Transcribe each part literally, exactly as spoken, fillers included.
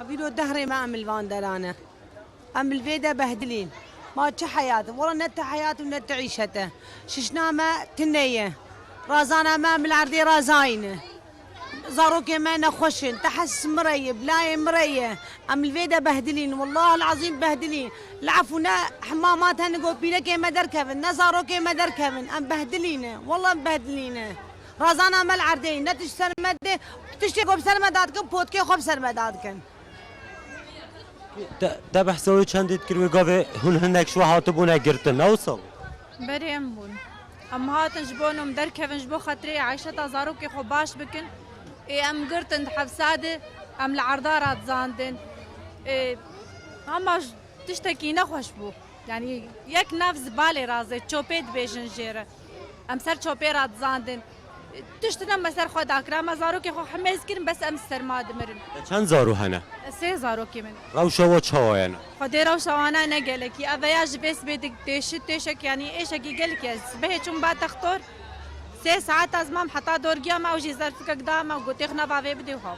Vîro dehrê me em li van deran e. Em li vê de behdilîn. Ma çi heyat? Wala ne te heyat û ne te îşet e. Şişna me tune ye. Razana me em li erdê razayî ne. Zarokê me nexweş in. Te hes mire ye, bilayê mire ye. Em li vê de behdilîn. Wallahil ezîm behdilîn. Li efû ne hemama te nigo pîrekê me derkevin, ne zarokê me derkevin. Em behdilî ne. Wala em behdilî ne. Razana me li erdê ye. Ne tişt ser me dê, tiştê ku bi ser me dadikin, potkê xwe bi ser me dadikin. Te, te behsa wê çendê dikir wê gavê hûn hinek ji we hatibûne girtin, ne wisa bû? Berê em bûn. Em hatin ji bo em derkevin, ji bo xatirê Ayşeta zarokê xwe baş bikin. Ê em girtin di hepsa de, em li erda radizandin. Ê, ama j-, tiştekî nexweş bû. Yanî yek nav zibalê razê, çopê dibêjin jê re. Em ser çopê radizandin. Tişt ne me ser xwe dakira, me zarokê xwe hemêz kirin, bes em serma dimirin. Te çend zaro hene? Sê zarokê min. Rewşa we çawa ye ne? Xwedê rewşa wana ne gelekî. Ev ya ji vê sibê dik têşit têşek, yanî êşekî gelekî ye. Sibehê çûm ba textor, sê saet ez mam heta dorgiya me, ew jî zerfikek da me û gotê xwe nava vê bidê xwe.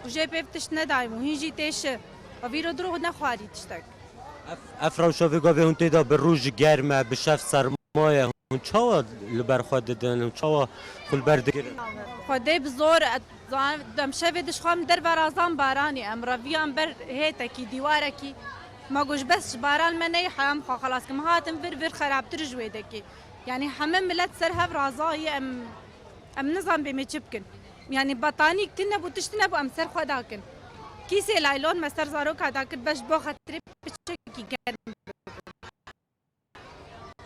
Û jê pê tişt nedayim û hîn jî têşi. Û vîro diro nexwarî tiştek. Ev, ev rewşa vê gavê hûn tê de bi roj germ e, bi şev serma ye. Hûn çawa li ber xwe didin? Hûn çawa xwe li ber digirin? Xwedê bi zor, e, zan-, dem şevê dişxwam derve razan baranî. Em reviyan ber hêtekî, dîwarekî. Ma got, bes ji baran me neyê heyam xwe xelas kim. Hatin vir, vir xerabtir ji wê dekê. Yanî heme milet ser hev razayî em, em nizan bê me çi bikin. Yanî batanîk tune bû, tişt tune bû, em ser xwe dakin. Kîsê laylon me ser zaroka dakir, bes ji bo xatirê piçekî germ.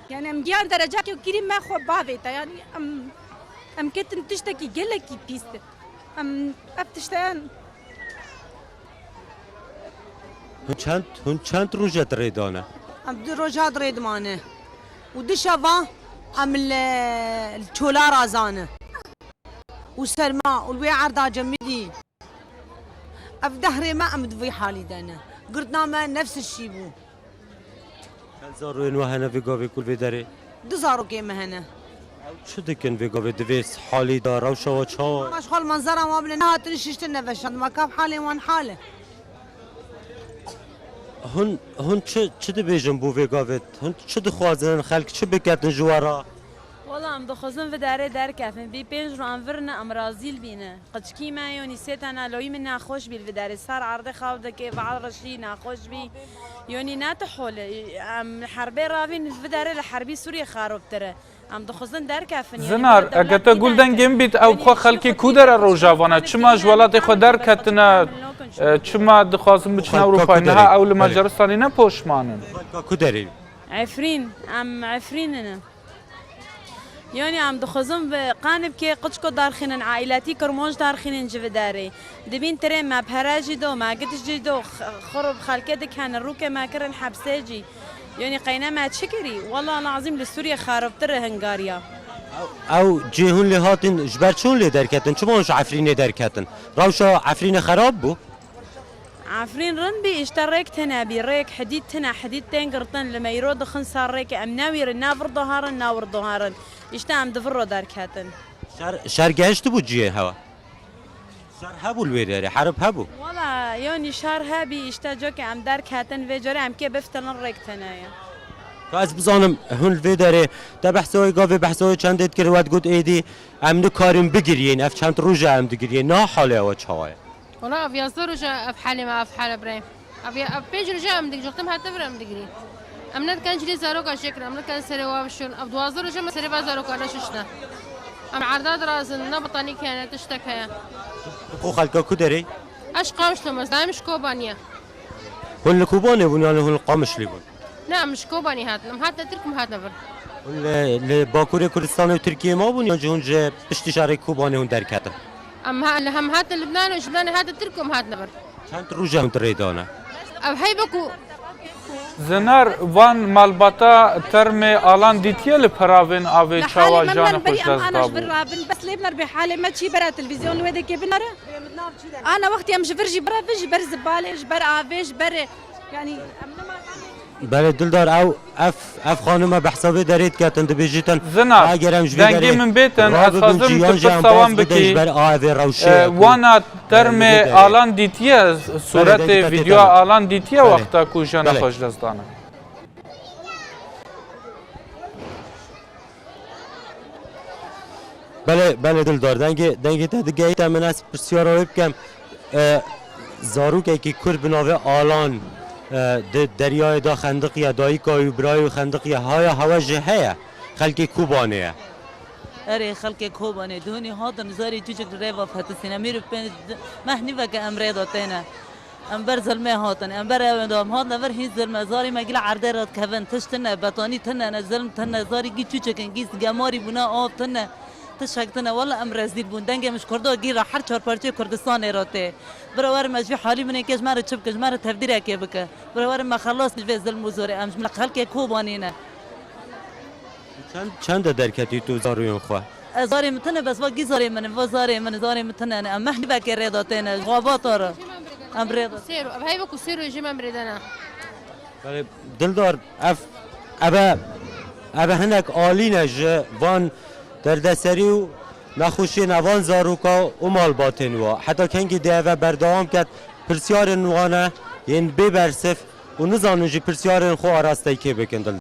Yanî em giyan derecakê û kirî me xwe bavê te. Yanî em, em ketin tiştekî gelekî pîs de. Em ev tişteyan. Hûn çend, hûn çend roj e di rê de ne? Em du roja di rê de mane. Û du şeva em li, li çola razane. Û serma, û li wê erda cemidî. Ev dehrê me em di vî halî de ne. Girtina me nefs şî bû. Çend zaroyên we hene vê gavê ku li vê derê? Du zarokê me hene. Ew çi dikin vê gavê di vê halî de, rewşa we çawa? Ma ji xwe li menzera wan bile nehatin şiştin neveşandin. Ma ka ev halê wan hal e. Hûn, hûn çi, çi dibêjin bo vê gavê? Hûn çi dixwazin? Xelk çi biketin ji we re? Wela em dixwazin vê derê derkefin. Vî pênc roj em vir ne, em razî bîne. Qiçkî me, yonî sê tane loyî min nexweş bî li vê derê. Ser erdê xew dike, ve'l reşî nexweş bî. Yonî ne tu hol e. Em herbê ravîn, vê derê li herbî Sûriyê xerobtir e. Em dixwazin derkefin, yanî Zinar, wele dewlet ege te gul dengê min bît, ew bi xwe xelkê ku dere rojavana? Çima ji welatê xwe derketine? E, çima dixwazin biçin Ewropayê? Niha ew li Macaristanê ne poşman in? Xelka ku derê? Efrîn, em Efrîn in. Yanî em dixwazin bi qanibkê qiçko darxînin, aîletî Kirmanc darxînin ji vê derê. Dibîn tirê me pere jî do, me git jî do, x-, xirb xelkê dikenin, rûkê me kirin hepsê jî. Yanî qeyne me çi kirî? Wela lazim li Sûriyê xeribtir e hingariya. Ew, ew cihê hûn lê hatin, ji ber çi hûn lê derketin? Çima hûn ji Efrînê derketin? Rewşa Efrînê xerab bû? Efrîn rind bî, îşte rêk tune bî, rêk hidît tune, hidît tên girtin, li meyro dixin ser rêkê, em ne wî re, ne vir diherin, ne wir diherin. Îşte em di vir re derketin. Şer, şer gehiştibû cihê hewa? Şer hebû li wê derê, herib hebû? Wala, yanî şer hebî, îşte cokê em derketin, vê carê em kê biftilin rêk tune ye. Ka ez bizanim, hûn li vê derê, te behsa wê gavê, behsa wê çendê dikir, we digot êdî, em nikarin bigiriyên, ev çend roj e em digiriyên, niha halê we çawa ye? Wala ev yazdeh roj e, ev halê me, ev hale birê. Ev ya, ev pênc roj e em dig-, coxtim hate vir em digirî. Em nedikan cilê zaroka jêkirin, em nedikan serê wa bişon. Ev duwazdeh roj e me serê va zaroka neşişne. Em erda dirazin, ne batanîk heye, ne tiştek heye. Tu xwe xelka ku derê? Ez ji Qamişlo me, dayim ji Kobanî ye. Hûn li Kobanê bûn, yanî hûn li Qamişlî bûn? Ne, em ji Kobanî hatin. Em hatine Tirk û em hatine vir. Hûn li, li Bakurê Kurdistanê û Tirkiyê mabûn, yan jî hûn ji piştî şerê Kobanê hûn derketin? Em ha-, li hem hatin Libnanê û ji Libnanê hatin Tirk û em hatine vir. Çend roj e hûn di rê de ne? Ev heybe ku Zinar, van malbata termê alan dîtiye li peravên avê çawa janê xwe ji dest dabû? Rabin, bes lê binar bê halê me çî bera televîzyon wê dekê binare. Ana wextî em ji vir jî bira vin, ji ber zibalê, ji ber avê, ji ber, yanî, em nima Belê Dildar, ew, ev, ev xanime bi hesabê derê diketin, dibêjîtin, Zina, eger em ji vê dengê derê min bêtin, ez rabibin xwazim cî tu yan jî em pirsa wan baz bidin ji bikî. Ber a evê rewşê E, ku wana termê Alan dîtiye, sûretê vîdyoya Alan dîtiye wexta ku jana xwe ji dest dane. Belê, belê Dildar, dengê, dengê te digehîte min, ez pirsyara wê bikim. E, zarokekî Kurd bi navê Alan, e, di deryayê de xendiqiye, dayika wî û birayê wî xendiqiye. Haya hewe jî heye. Xelkê Kobanê ye. Erê, xelkê Kobanê, dihunî hatin zarê çûçik li rê ve fetisîne. Mîr û pê-, meh nîveke em rê de têne. Em ber zilmê hatin, em ber ewên de em hatin, em ber hîn zilme. Zarê me gîla erdê re dikevin, tişt tine, betanî tine, ne zilm tine, zarî gî çûçik in, gî gemarî bûne, av tine, tiştek tine. Wele em rezîl bûn. Dengê min ji Kurda gî re her çar parçeyê Kurdistanê re tê. Bira werin me ji vî halî binê ke ji me re çi bike, ji me re tevdîrekê bike. Bira werin me xelas ji vê zilm û zorê. Em ji xelkê Kobanê ne. Çend, çend de derketî tu zarûyên xwe? Ez zarê min tune, bes va gî zarê min, va zarê min, zarê min tune ne. Em meh nîvekê rê de têne, xabata re. Em rê de. Sêro, ev heyve ku sêro jî em rê de ne. Belê, Dildar, ev, eve, eve hinek alî ne ji van derdeserî û nexweşiyên evan zaroka û malbatên wa. Heta kengî dê eve berdewam ket, pirsyarên wan e yên bê bersiv û nizanin jî pirsyarên xwe arasteyê kê bikin, Dildar.